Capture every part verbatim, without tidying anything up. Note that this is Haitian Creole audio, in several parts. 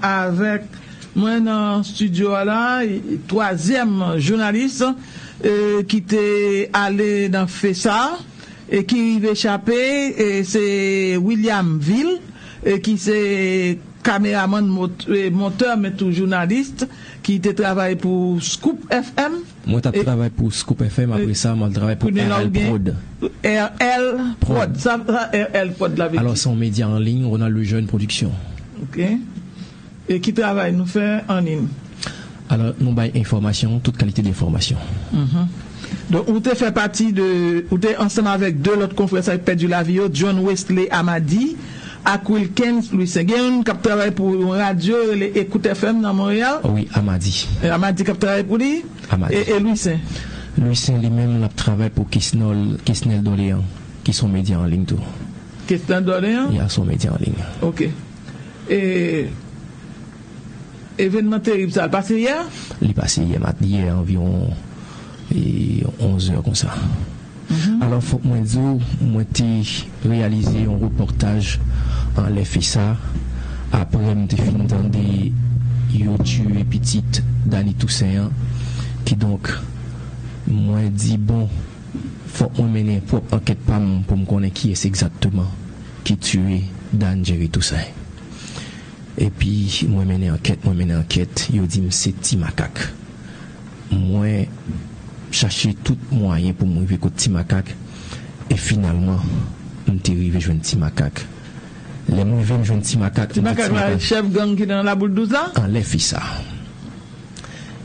avèk mwen nan estidyo a la, twazyèm jounalis, e, ki te ale nan fe sa, e ki rive chape, e se William Ville, e ki se kameramann, mot-, e montè, men tou jounalis, ki te travay pou Scoop F M. Mwen t ap travay pou Scoop F M, apre sa, mwen t ap travay pou R L Prod. R L Prod. Sa, sa R L Prod la vle di? Alò, se yon medya an liy, Ronald Lejeune Production. Ok. E ki travay nou fè an liy? Alò, nou bay enfòmasyon, tout kalite de enfòmasyon. Donk, ou te fè pati de, ou te ansanm avèk de lòt konfrè sa ki pèdi lavi yo, John Wesley Amadi ak Wilkens Louissaint. Gen youn k ap travay pou yon radyo rele Écoute F M nan Monreyal. Wi, Amadi. E Amadi k ap travay pou li? Amadi. E, e Louissaint? Louissaint, li menm, l ap travay pou Kesnel, Kesnel Doléan, ki se yon medya an liy tou. Kesnel Doléan? Ya, se yon medya an liy. Ok. E evènman terib sa, l pase yè? Li pase yè mat-, yè anviwon, e, onz è konsa. Alò, fòk mwen di w, mwen te reyalize yon repòtaj anlè fe sa, apre m te fin tande yo tiye pitit Dany Toussaint an. Kidonk, mwen di, bon, fòk mwen mennen pwòp ankèt pa m pou m konnen kiyès egzakteman ki tiye Dany Jerry Toussaint. Epi, mwen mennen ankèt, mwen mennen ankèt, yo di m se Ti Makak. Mwen chache tout mwayen pou m rive kot Ti Makak, e finalman, m te rive jwenn Ti Makak. Lè m rive, m jwenn Ti Makak, Ti Makak la, chèf gang ki nan Laboul douz la? Anlè fi sa.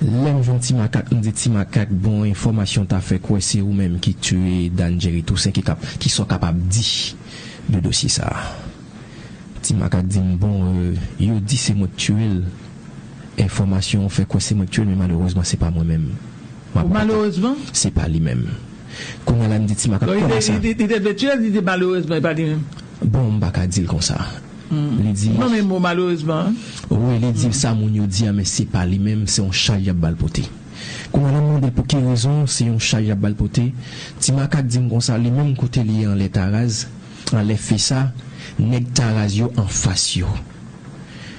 Lè m jwenn Ti Makak, m di Ti Makak, bon, enfòmasyon ta fè kwè se ou menm ki tiye Dany Jerry Toussaint, ki kap-, ki sa w kapab di de dosye sa a? Ti Makak di m, bon, e, yo di se mwen k tiye l. Enfòmasyon fè kwè se mwen k tiye l, men malerezman, se pa mwen menm. M ap... Malerezman? Se pa li menm. Kounye a la, m di Ti Makak, kòman sa? Li te, li te vle tiye l, li di malerezman, e pa li menm. Bon, m pa ka di l konsa. Li di... Non, men mo malerezman, wi, li di sa moun yo di a, men se pa li menm, se yon chay y ap ba l pote. Kounye a la, m mande l pou ki rezon se yon chay y ap ba l pote. Ti Makak di m konsa, li menm kote li ye anlè Taraz, anlè fe sa, nèg Taraz yo anfas yo.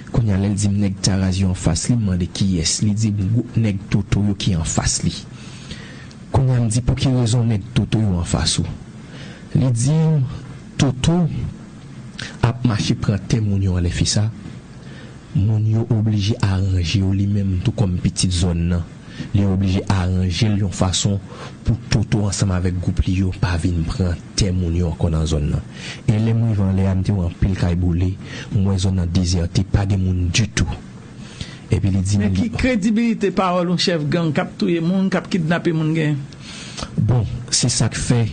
Kounye a, lè l di m nèg Taraz yo anfas li, m mande kiyès. Li di m gwoup nèg Toto yo ki anfas li. Kounye a, m di, pou ki rezon nèg Toto yo anfas ou? Li di m, Toto ap mache pran tè moun yo anlè fe sa. Moun yo oblije aranje yo li menm tou kòm pitit zòn nan. Li oblije aranje l yon fason pou Toto ansanm avèk gwoup li yo pa vin pran tè moun yo ankò nan zòn nan. E lè m rive anlè a, m te wè anpil kay boule, m wè zòn nan dezète, pa gen moun ditou. Epi li di m... Men ki kredibilite pawòl yon chèf gang k ap touye moun, k ap kidnape moun gen? Bon, se sa k fè,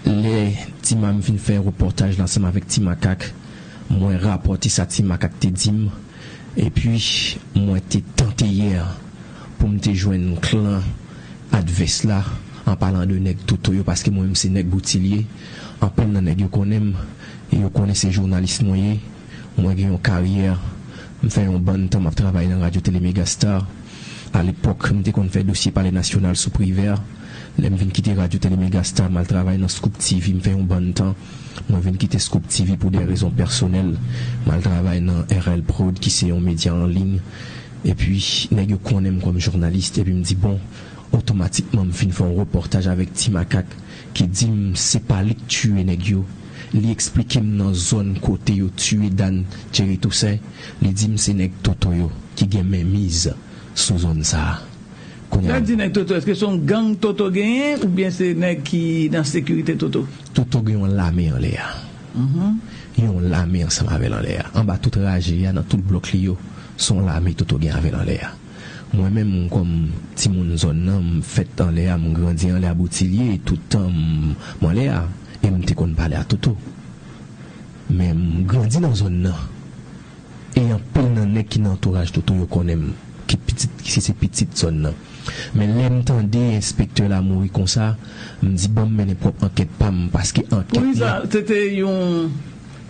lè Ti Makak fin fè repòtaj la ansanm avèk Ti Makak, mwen rapòte sa Ti Makak te di m, epi mwen te tante yè pou m te jwenn klan advès la, an palan de nèg Toto yo, paske mwen menm se nèg Boutilye, anpil nan nèg yo konnen m, e yo konnen se jounalis mwen ye, mwen gen yon karyè, m fè yon bann tan m ap travay nan Radyo Tele Megastar. Alepòk, m te konn fè dosye Palè Nasyonal sou Privè. Lè m vin kite Radyo Tele Megastar, m al travay nan Scoop T V, m fè yon bann tan. Mwen vin kite Scoop T V pou de rezon pèsonèl. M al travay nan R L Prod, ki se yon medya an liy. Epi, nèg yo konnen m kòm jounalis. Epi m di, bon, otomatikman, m fin fè yon repòtaj avèk Ti Makak ki di m se pa li k tiye nèg yo. Li eksplike m nan zòn kote yo tiye Dany Jerry Toussaint. Li di m se nèg Toto yo ki gen menmiz sou zòn sa a. Kounye a... Lè w di nèg Toto, èske se yon gang Toto genyen oubyen se nèg ki nan sekirite Toto? Toto gen yon lame anlè a. Yon lame ansanm avè l anlè a. Anba tout raje a, nan tout blòk li yo, se yon lame Toto gen avè l anlè a. Mwen menm, kòm timoun zòn nan, m fèt anlè a, m grandi anlè a Boutilye, e tout tan m, m anlè a, e m te konn pale a Toto. Men m grandi nan zòn nan. E anpil nan nèg ki nan antouraj Toto yo konnen m, ki pitit, ki se pitit zòn nan. Men lè m tande enspektè la mouri konsa, m di, ban m mennen pwòp ankèt pa m, paske ankèt... Poukisa? Se te yon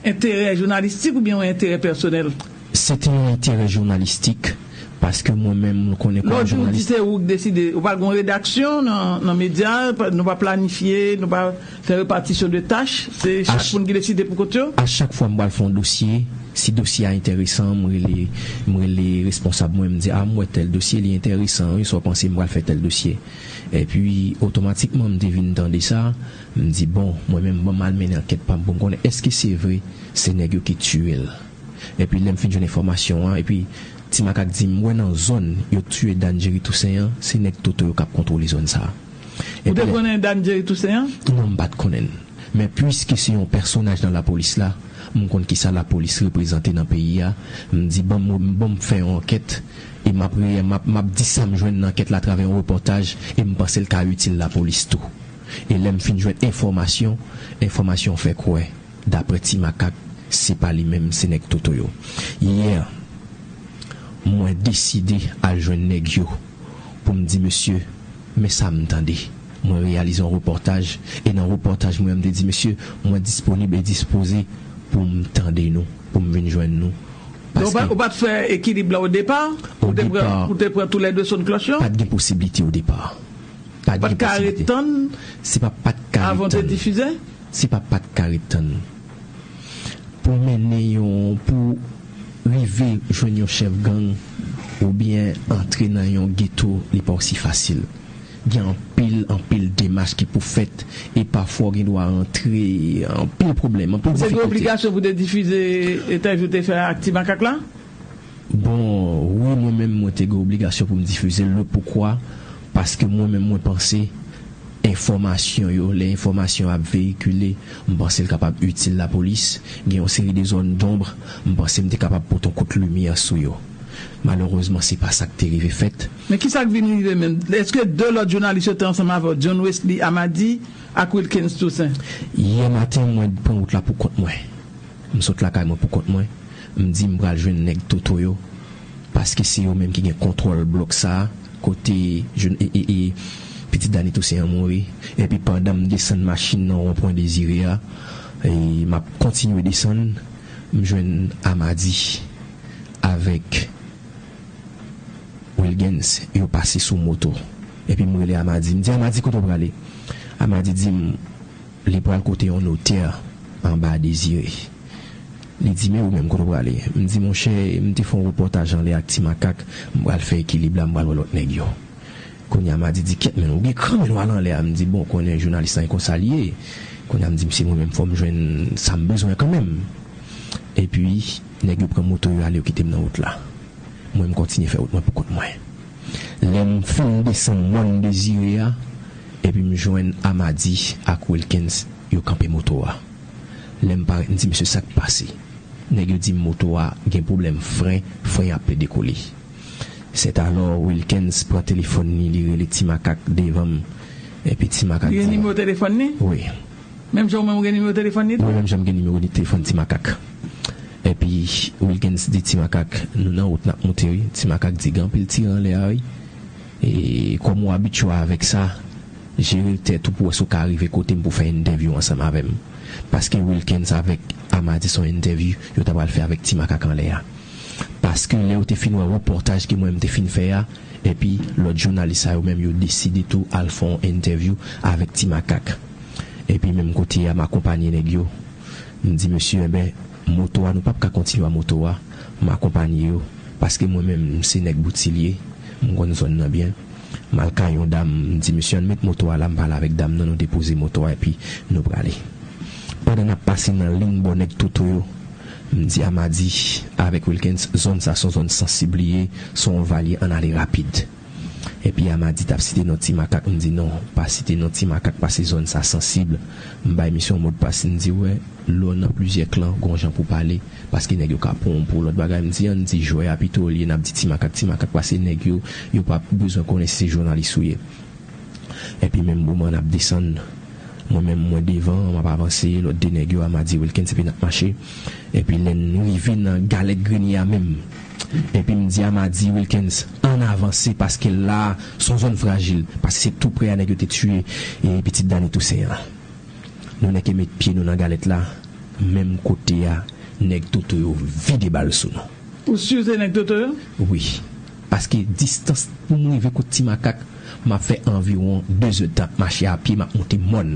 enterè jounalistik oubyen yon enterè pèsonèl? Se te yon enterè jounalistik, paske mwen menm, m konnen kòm jounalis. Lè w di w di se ou k deside, ou pa gen yon redaksyon nan, nan medya, pa, nou pa planifye, nou pa fè repatisyon de tach, se chak moun ki deside pou kont yo? A chak fwa m pral fè yon dosye, Si dosye a enteresan, m rele, m rele responsab mwen, m di, a, m wè tèl dosye, li enteresan, wi, sa w panse m pral fè tèl dosye. Epi, otomatikman, m te vin tande sa, m di, bon, mwen menm, ban m al mennen ankèt pa m pou m konnen èske se vre, se nèg yo ki tiye l. Epi, lè m fin jwenn enfòmasyon an, epi, Ti Makak di m, wè nan zòn yo tiye Danjeri Tousen an, se nèg Toto yo k ap kontwole zòn sa a. Ou te konnen Danjeri Tousen an? Non, m pa t konnen l. Men piske se yon pèsonaj nan lapolis la, m konn kisa lapolis reprezante nan peyi a, m di, ban m, ban m fè yon ankèt, e m ap, reyè- m ap, m ap di sa m jwenn nan ankèt la atravè yon repòtaj, e m panse l ka itil lapolis tou. E lè m fin jwenn enfòmasyon, enfòmasyon fè kwè, daprè Ti Makak, se pa li menm, se nèg Toto yo. Yè, mwen deside al jwenn nèg yo pou m di, mesye, men sa m tande. Mwen reyalize yon repòtaj, e nan repòtaj mwen, m te di, mesye, mwen disponib e dispoze pou m tande nou, pou m vin jwenn nou. Donk, ou pa, ou pa t fè ekilib la o depa? Ou te pran, ou te pran toulède son klòch yo? Pa t gen posiblite o depa. Pa t gen posiblite. Ou pa t ka ret tann? Se pa pa t ka ret tann. Avan w te difize? Se pa pa t ka ret tann. Pou mennen yon, pou rive jwenn yon chèf gang oubyen antre nan yon geto, li pa osi fasil. Gen anpil, anpil demach ki pou fèt e pafwa w gen dwa rantre anpil pwoblèm, anpil difikolte. Ou te gen obligasyon pou te difize entèvyou w te fè ak Ti Makak la? Bon, wi, mwen menm, mwen te gen obligasyon pou m difize l. Le poukwa? Paske mwen menm, mwen panse enfòmasyon yo, lè enfòmasyon ap veyikile, m panse l kapab itil lapolis. Gen yon seri de zòn donb, m panse m te kapab pote yon kout limyè sou yo. Malerezman, se pa sa k te rive fèt. Men kisa k vin rive menm? Èske de lòt jounalis yo te ansanm avè w, John Wesley Amadi ak Wilkens Toussaint? Yè maten, mwen pran wout la pou kont mwen. M sot lakay mwen pou kont mwen. M di m pral jwenn nèg Toto yo, paske se yo menm ki gen kontwòl blòk sa a, kote jèn, e, e, e, pitit Dany Toussaint an mouri. Epi pandan m desann machin nan wonpwen Dezire a, e m ap kontinye desann, m jwenn Amadi avèk Wilgens, yo pase sou moto. Epi m rele Amadi, m di, Amadi, kote w prale? Amadi di m, li pral kote yon notè anba Dezire. Li di, men ou menm, kote w prale? M di, monchè, m te fè yon repòtaj anlè ak Ti Makak, m pral fè ekilib la, m pral wè lòt nèg yo. Kounye a, Amadi di, kyèt, men ou gen kran, men w al anlè a. M di, bon, konnen jounalis la, e konsa l ye. Kounye a, m di, misye, mwen menm, fò m jwenn sa m bezwen kanmenm. Epi, nèg yo pran moto yo ale, yo kite m nan wout la. Mwen, m kontinye fè wout mwen pou kont mwen. Lè m fin desann mòn Dezire a, epi m jwenn Amadi ak Wilkens, yo kanpe moto a. Lè m parèt, m di, mesye, sa k pase? Nèg yo di m moto a gen pwoblèm fren, fren an ap pè dekole. Sètalò, Wilkens pran telefòn li, li rele Ti Makak devan m. Epi Ti Makak di m. Li gen nimewo telefòn li? Wi. Menm jan ou menm ou gen nimewo telefòn li tou? Wi, menm jan m gen nimewo telefòn Ti Makak. Epi Wilkens di Ti Makak, nou nan wout n ap moute wi. Ti Makak di gen anpil tire anlè a wi. E kòm ou abitye avèk sa, jere tèt ou pou wè si w ka rive kote m pou fè entèvyou ansanm avè m. Paske Wilkens avèk Amadi se yon entèvyou yo ta pral fè avèk Ti Makak anlè a. Paske lè yo te fin wè repòtaj ke mwen m te fin fè a, epi lòt jounalis sa yo menm yo deside tou al fè yon entèvyou avèk Ti Makak. Epi menm kote a, m akonpanye nèg yo. M di, mesye, enben, moto a, nou p ap ka kontinye a moto a. M akonpanye yo, paske mwen menm, se nèg Boutilye, m konn zòn nan byen. M al kay yon dam, m di, mesye, ann met moto a la, m pale avèk dam nan, nou depoze moto a, epi nou prale. Pandan n ap pase nan liy bò nèg Toto yo, m di Amadi avèk Wilkens, zòn sa se yon zòn sansib li ye, se yon va l ye, ann ale rapid. Epi Amadi t ap site non Ti Makak, m di non, pa site non Ti Makak, paske zòn sa sansib. M bay misye yon modpas, m di, wè, lè w nan plizyè klan, gon jan pou pale, paske nèg yo ka pran w pou lòt bagay. M di, ann di jwè a pito olye n ap di Ti Makak, Ti Makak, paske nèg yo, yo pa bezwen konnen si se jounalis ou ye. Epi menm moman n ap desann, mwen menm mwen devan, m ap avanse, lòt de nèg yo, Amadi, Wilkens, epi n ap mache. Epi lè n rive nan Galèt Grenye a menm, epi m di Amadi, Wilkens, ann avanse, paske la, se yon zòn frajil, paske se tou prè a nèg yo te tiye, e, pitit Dany Toussaint an. Nou nèk e met pye nou nan galèt la, menm kote a, nèg Toto yo vide bal sou nou. Ou si se nèg Toto yo? Wi. Paske distans pou m rive kot Ti Makak, m ap fè anviwon de zèdtan ap mache a pye, m ap monte mòn.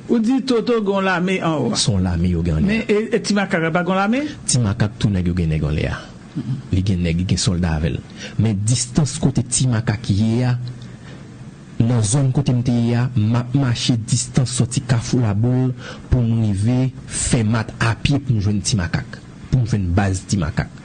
Ou di Toto gen yon lame anwo a. Se yon lame yo gen anlè a. Men e, e Ti Makak la pa gen yon lame? Ti Makak tou nèg yo gen nèg anlè a. Li gen nèg, li gen sòlda avè l. Men distans kote Ti Makak ye a, nan zòn kote m te ye a, m ap mache distans sòti Kafou Laboul pou m rive Fèmat apye pou m jwenn Ti Makak, pou m jwenn baz Ti Makak.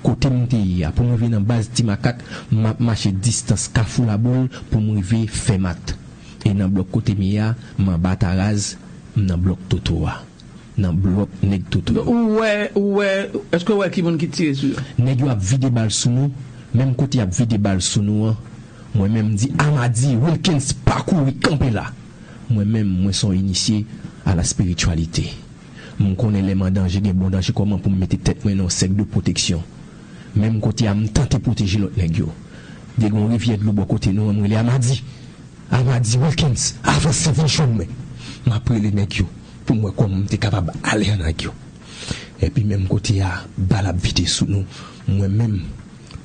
Kote m te ye a, pou m rive nan baz Ti Makak, m ap mache distans Kafou Laboul pou m rive Fèmat. E nan blòk kote m ye a, m anba Taraz, m nan blòk Toto a. Nan blòk nèg Toto yo. Ou wè, ou wè, èske ou wè ki moun ki tire sou yo? Nèg yo ap vide bal sou nou, menm kote y ap vide bal sou nou an, mwen menm m di Amadi, Wilkens, pa kouri, kanpe la. Mwen menm, mwen se yon inisye a la spirityalite. M konnen lè m an danje, gen bon danje kòman pou m mete tèt mwen nan yon sèk de pwoteksyon. Menm kote a, m tante pwoteje lòt nèg yo. Gen yon rivyè dlo bò kote nou an, m rele Amadi. Amadi, Wilkens, avanse, vin jwenn mwen. M ap rele nèg yo pou m wè kòman m te kapab ale an nèg yo. Epi menm kote a, bal ap vide sou nou. Mwen menm,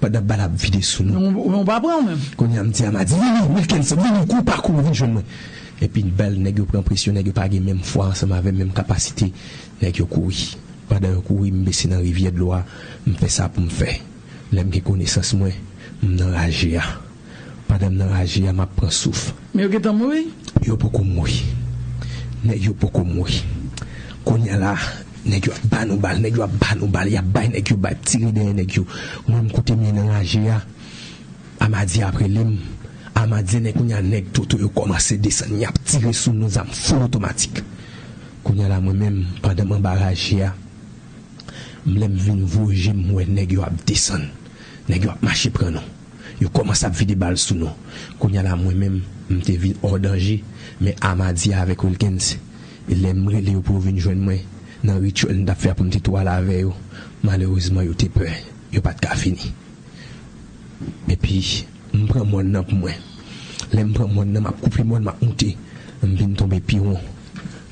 pandan bal ap vide sou nou. Men ou pa pran ou menm. Kounye a m di Amadi, vini, Wilkens, vini, kouri pa kouri, vin jwenn mwen. Epi bal, nèg yo pran presyon, nèg yo pa gen menm fwa ansanm avè m, menm kapasite, nèg yo kouri. Pandan yo kouri, m bese nan rivyè dlo a, m fè sa pou m fè. Lè m gen konesans mwen, m nan raje a. Pandan m nan raje a, m ap pran souf. Men yo gentan mouri? Yo poko mouri. Nèg yo poko mouri. Kounye a la, nèg yo ap ba nou bal, nèg yo ap ba nou bal, y ap bay nèg yo bal, ap tire dèyè nèg yo. Mwen, m kote m ye nan raje a, Amadi ap rele m. Amadi, nèg, kounye a, nèg Toto yo kòmanse desann, y ap tire sou nou, zam fou otomatik. Kounye a la, mwen menm, pandan m anba raje a, m, lè m vin voye je m, m wè nèg yo ap desann. Nèg yo ap mache pran nou. Yo kòmanse ap vide bal sou nou. Kounye a la, mwen menm, m te vin hors danger, men Amadi avèk Wilkens, lè m rele yo pou yo vin jwenn mwen, nan rityèl m t ap fè a pou m te tou ale avè yo, malerezman, yo te pè. Yo pa t ka vini. Epi, m pran mòn nan pou mwen. Lè m pran mòn nan, m ap koupe mòn, m ap moute. M vin tonbe pi won.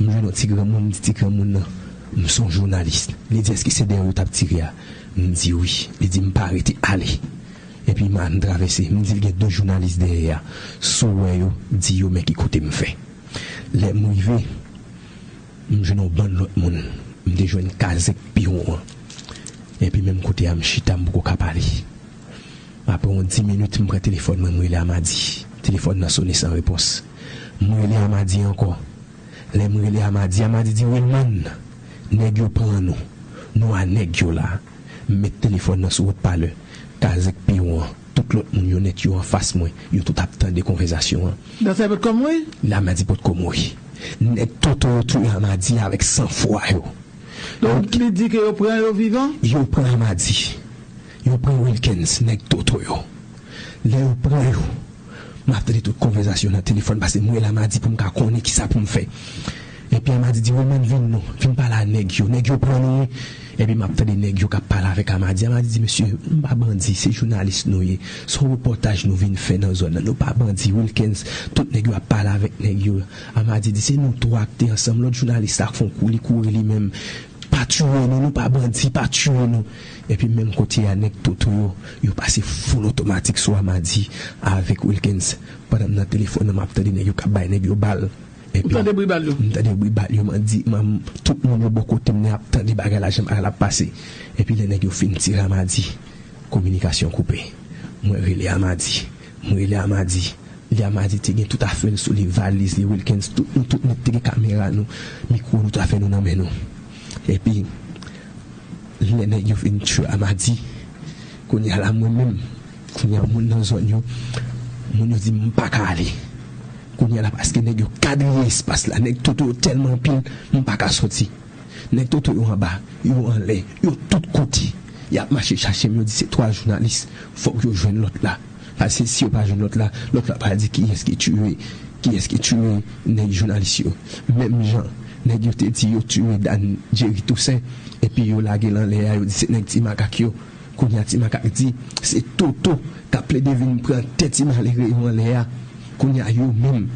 M jwenn yon ti granmoun, m di ti granmoun nan, m se yon jounalis. Li di, èske se dèyè w yo t ap tire a? M di wi. Li di, m pa rete, ale. Epi m, m travèse. M di l gen de jounalis dèyè a. Si w wè yo, di yo men ki kote m fè. Lè m rive, m jwenn yon bann lòt moun. M te jwenn kazèk pi won an. Epi menm kote a, m chita, m poko ka pale. Apre yon dis minit, m pran telefòn mwen, m rele Amadi. Telefòn nan sone san repons. M rele Amadi ankò. Lè m rele Amadi, Amadi di, Wilmann, nèg yo pran nou. Nou a nèg yo la. M met telefòn nan sou wotpalè. Kazèk pi won an, tout lòt moun yo nèt yo anfas mwen, yo tout ap tande konvèsasyon an. Dantè potko mouri? Amadi potko mouri. Nèg Toto yo touye Amadi avèk sanfwa yo. Donk, li di ke yo pran yo vivan? Yo pran Amadi. Yo pran Wilkens, nèg Toto yo. Lè yo pran yo, m ap tande tout konvèsasyon nan telefòn, paske m rele Amadi pou m ka konnen kisa pou m fè. Epi Amadi di, Wilmann, vin non, vin pale a nèg yo. Nèg yo pran nou, wi. Epi m ap tande nèg yo k ap pale avèk Amadi. Amadi di, mesye, nou pa bandi, se jounalis nou ye. Se yon repòtaj nou vin fè nan zòn nan. Nou pa bandi, Wilkens, tout nèg yo ap pale avèk nèg yo. Amadi di, se nou twa k te ansanm, lòt jounalis la fè yon kou, li kouri li menm. Pa tiye nou, nou pa bandi, pa tiye nou. Epi menm kote a, nèg Toto yo, yo pase full otomatik sou Amadi avèk Wilkens. Pandan m nan telefòn nan, m ap tande nèg yo k ap bay nèg yo bal. Epi, ou tande bri bal yo? M tande bri bal yo, m di, m, tout moun yo bò kote m nan ap tande bagay la, jan bagay la ap pase. Epi lè nèg yo fin tire Amadi, kominikasyon koupe. Mwen rele Amadi. Mwen rele Amadi. Lè Amadi te gen tout afè l sou li, valiz li, Wilkens, tout nou tout nèt te gen kamera nou, mikwo nou, tout afè nou nan men nou. Epi, lè nèg yo fin tchwe Amadi, kounye a la mwen menm, kounye a moun nan zòn yo, moun yo di m pa ka ale. Kounye a la paske nèg yo kadriye espas la, nèg Toto yo tèlman anpil, m pa ka soti. Nèg Toto yo anba, yo anlè, yo tout kote. Y ap mache chache m, yo di se twa jounalis, fòk yo jwenn lòt la. Paske si yo pa jwenn lòt la, lòt la pral di kiyès ki tiye, kiyès ki tiye nèg jounalis yo. Menm jan nèg yo te di yo tiye Dan Jerry Toussaint, epi yo lage l anlè a, yo di se nèg Ti Makak yo. Kounye a Ti Makak di se Toto k ap plede vin pran tè ti malere yo anlè a. Kounye a yo menm,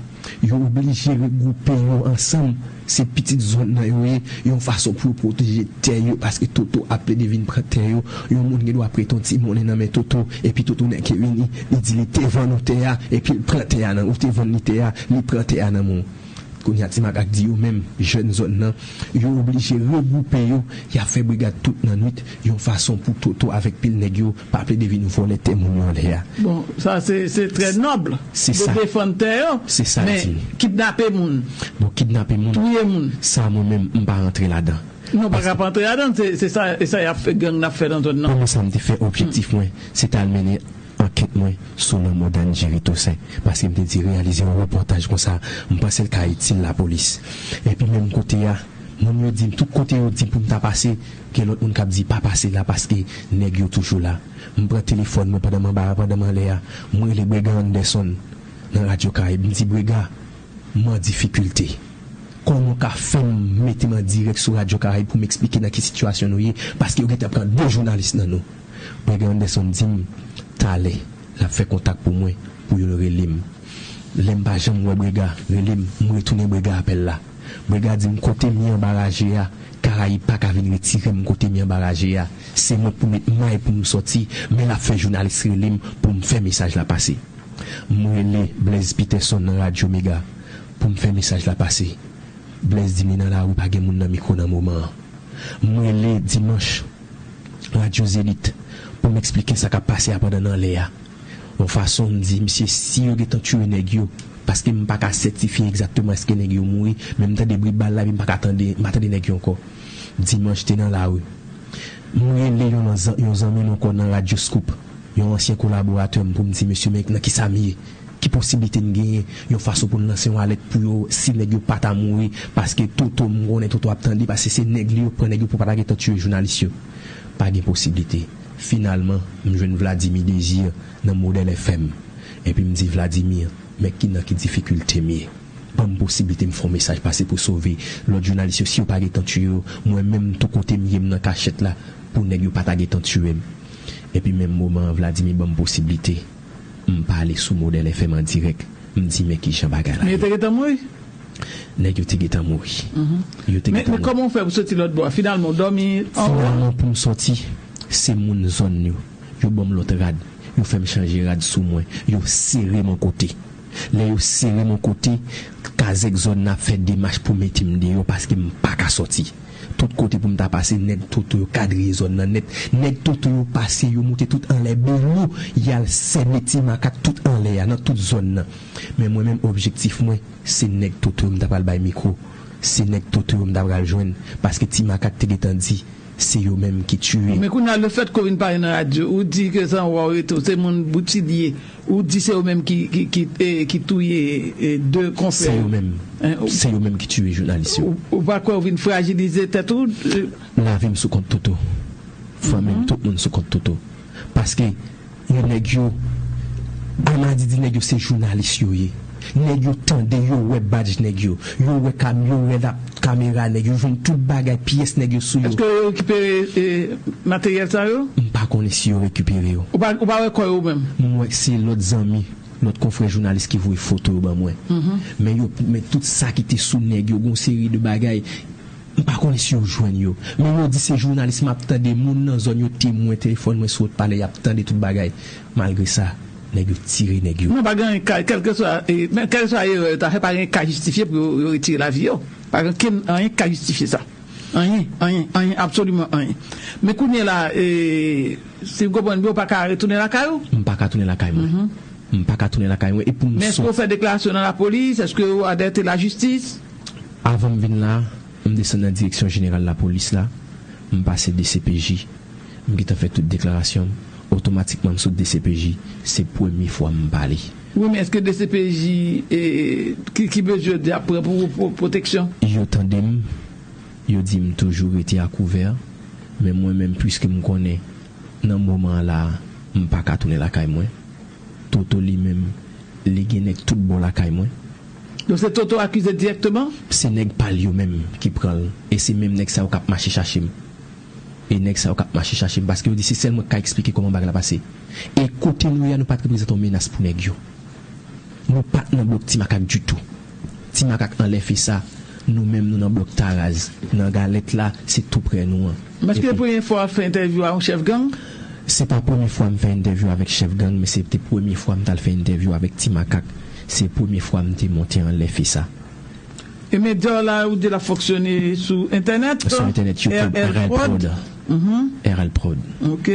yo oblije regwoupe yo ansanm. Se pitit zòn nan yo ye, yon fason pou yo pwoteje tè yo, paske Toto ap plede vin pran tè yo. Yon moun gen dwa prete yon ti monnen nan men Toto, epi Toto nèk yo vini, li di li te vann ou tè a, epi l pran tè a nan, ou te vann li tè a, li pran tè a nan men w. Kounye a Ti Makak di yo menm, jèn zòn nan, yo oblije regwoupe yo, y ap fè brigad tout nan nwit, yon fason pou Toto avèk pil nèg yo pa plede vin vòlè tè moun yo anlè a. Bon, sa se se trè nòb de defann tè yo, men kidnape moun, bon, kidnape moun, touye moun, sa mwen menm m pa rantre ladan. Non, pa ka pa antre ladan, se se sa, e sa y ap fè, gang n ap fè nan zòn nan. Premye sa m te fè, objektif mwen, se t al mennen ankèt mwen sou lanmò Danjiri Toussaint, paske m te di reyalize yon repòtaj konsa, m panse l ka itil lapolis. Epi menm kote a, moun yo di m, tout kote yo di m pou m ta pase, gen lòt moun k ap di pa pase la paske nèg yo toujou la. M pran telefòn mwen pandan m anba a, pandan m anlè a, m rele Brega Anderson nan Radyo Karayib, m di, Brega, m an difikilte. Kòman w ka fè m mete m an dirèk sou Radyo Karayib pou m eksplike nan ki sitiyasyon nou ye, paske yo gentan pran de jounalis nan nou? Brega Anderson di m, talè, l ap fè kontak pou mwen, pou yo rele m. Lè m pa janm wè Brega rele m, m retounen Brega apèl la. Brega di m kote m ye anba raje a, Karayib pa ka vin retire m kote m ye anba raje a. Se mwen k pou met may pou m sòti, men l ap fè jounalis rele m pou m fè mesaj la pase. M rele Blaise Peterson nan Radyo Mega pou m fè mesaj la pase. Blaise di m li nan lari, pa gen moun nan mikwo nan moman an. M rele Dimanch, Radyo Zenith, pou m eksplike sa k ap pase a pandan n anlè a. Yon fason m di misye si yo gentan tiye nèg yo, paske m pa ka sètifye egzakteman èske nèg yo mouri, men m tande bri bal la, epi m pa ka tande, m pa tande nèg yo ankò. Dimanch te nan lari. M rele yon nan zan-, yon zanmi m ankò nan Radyo Scoop, yon ansyen kolaboratè m, pou m di, mesye, men nan kisa m ye? Ki posiblite n genyen yon fason pou n lanse yon alèt pou yo, si nèg yo pa ta mouri, paske Toto, m konnen Toto ap tande, paske se nèg li yo pran, nèg yo pou pa ta gentan tiye jounalis yo. Pa gen posiblite. Finalman, m jwenn Vladimir Désir nan Modèl F M. Epi m di, Vladimir, men ki nan ki difikilte m ye. Ban m posiblite m fè yon mesaj pase pou sove lòt jounalis yo. Si yo pa gentan tiye yo, mwen menm tou kote m ye m nan kachèt la pou nèg yo pa ta gentan tiye m. Epi menm moman an, Vladimir ban m posiblite m pale sou Modèl F M an dirèk. M di, men kijan bagay la ye. Men yo te gentan mouri? Nèg yo te gentan mouri. Yo te gentan mouri. Men kòman w fè pou soti lòt bò a? Finalman, w dòmi anwo? Finalman, pou m sòti, se moun zòn yo. Yo ban m lòt rad. Yo fè m chanje rad sou mwen. Yo sere m yon kote. Lè yo sere m yon kote, kazèk zòn nan ap fè demach pou mete m deyò paske m pa ka sòti. Tout kote pou m ta pase, nèg Toto yo kadriye zòn nan nèt. Nèg Toto yo pase, yo moute tout anlè bèl yo, y al sène Ti Makak tout anlè a, nan tout zòn nan. Men mwen menm, objektif mwen, se nèg Toto yo m ta pral bay mikwo. Se nèg Toto yo m ta pral jwenn. Paske Ti Makak te gentan di, se yo menm ki tiye. Men kounye a, lefètke w vin pale nan radyo, ou di ke se anwo w rete, se moun Boutilye, ou di se yo menm ki, ki, ki, e, ki touye, e, de konfrè yo. Se yo menm. Se yo menm ki tiye jounalis yo. Ou, ou pa kwè w vin frajilize tèt ou? Lavi m sou kont Toto. Fanmi m, tout moun sou kont Toto. Paske yo nèg yo, Amadi di nèg yo se jounalis yo ye. Nèg yo tande, yo wè badj nèg yo. Yo wè kam-, yo wè la, kamera nèg yo. Jwenn tout bagay, pyès nèg yo sou yo. Èske yo rekipere, e, materyèl sa yo? M pa konnen si yo rekipere yo. Ou pa, ou pa wè kò yo menm? M wè se lòt zanmi, lòt konfrè jounalis ki voye foto yo ban mwen. Men yo, men tout sa ki te sou nèg yo, gon seri de bagay. M pa konnen si yo jwenn yo. Men yo di se jounalis, m ap tande moun nan zòn yo temwen, telefòn mwen sou wotpalè, y ap tande tout bagay. Malgre sa, nèg yo tire nèg yo. Non, pa gen anyen ka, kèlkeswa, e, men kèlkeswa erè yo ta fè, pa gen ka jistifye pou yo, yo retire lavi yo. Pa gen kenn anyen ka jistifye sa. Anyen, anyen, anyen, absoliman anyen. Men kounye a la, e, si m konprann byen, ou pa ka retounen lakay ou? M pa ka tounen lakay mwen. M pa ka tounen lakay mwen. E pou m... Men èske w fè deklarasyon nan lapolis? Èske w alète lajistis? Avan m vin la, m desann nan direksyon jeneral lapolis la, m pase D C P J, m gentan fè tout deklarasyon m, otomatikman m sot D C P J, se premye fwa m pale. Wi, men èske D C P J, e, ki, ki mezi yo di ap pran pou, pou pwoteksyon? Yo tande m, yo di m toujou rete akouvè, men mwen menm, piske m konnen nan moman an la, m pa ka tounen lakay mwen. Toto li menm, li gen nèg tout bò lakay mwen. Donk se Toto akize dirèkteman? Se nèg pa l yo menm ki pran l. E se menm nèg sa yo k ap mache chache m. E nèg sa yo k ap mache chache m, paske yo di se sèl mwen k ka eksplike kòman bagay la pase. E kote nou ye a, nou pa t reprezante yon menas pou nèg yo. Nou pa t nan blòk Ti Makak ditou. Ti Makak anlè Fesa, nou menm nou nan blòk Taraz, nan Galèt la, se tou prè nou an. Men èske se premye fwa w ap fè entèvyou a yon chèf gang? Se pa premye fwa m fè entèvyou avèk chèf gang, men se te premye fwa m t al fè entèvyou avèk Ti Makak. Se premye fwa m te monte anlè Fesa. E medya w la, ou di l ap fonksyone sou entènèt? Sou entènèt, YouTube, R L Prod. R L Prod. Mhm. R L Prod. Ok.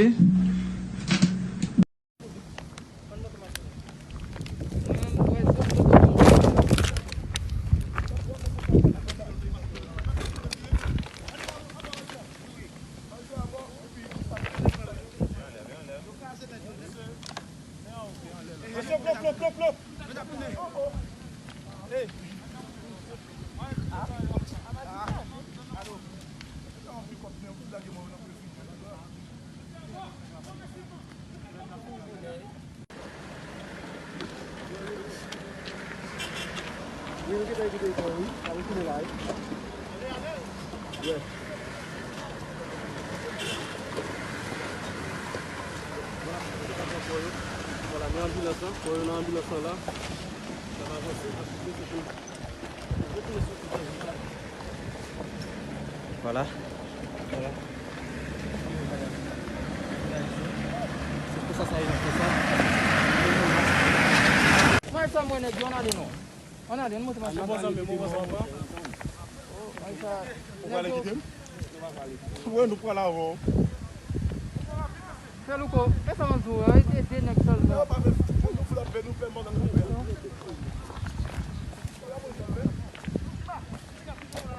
Wi, nou gentan kite ekran, wi. N ap retounen la, wi. Yeah. Vwala, se sa k ap pran kò yo. Vwala, men anbilans lan, kò yo nan anbilans lan la. N ap avanse, n ap kite, se pou Vwala. Vwala. Se konsa sa ye nan konsa. Mwen sa mwen nèg yo, ann ale non. Ann ale, ann monte machin. Bon zanmi, bon zanmi. Ou prale kite m? Wè, nou pral avè w. Fè louko, e sa m ap di w, e de, de nèg sèlman.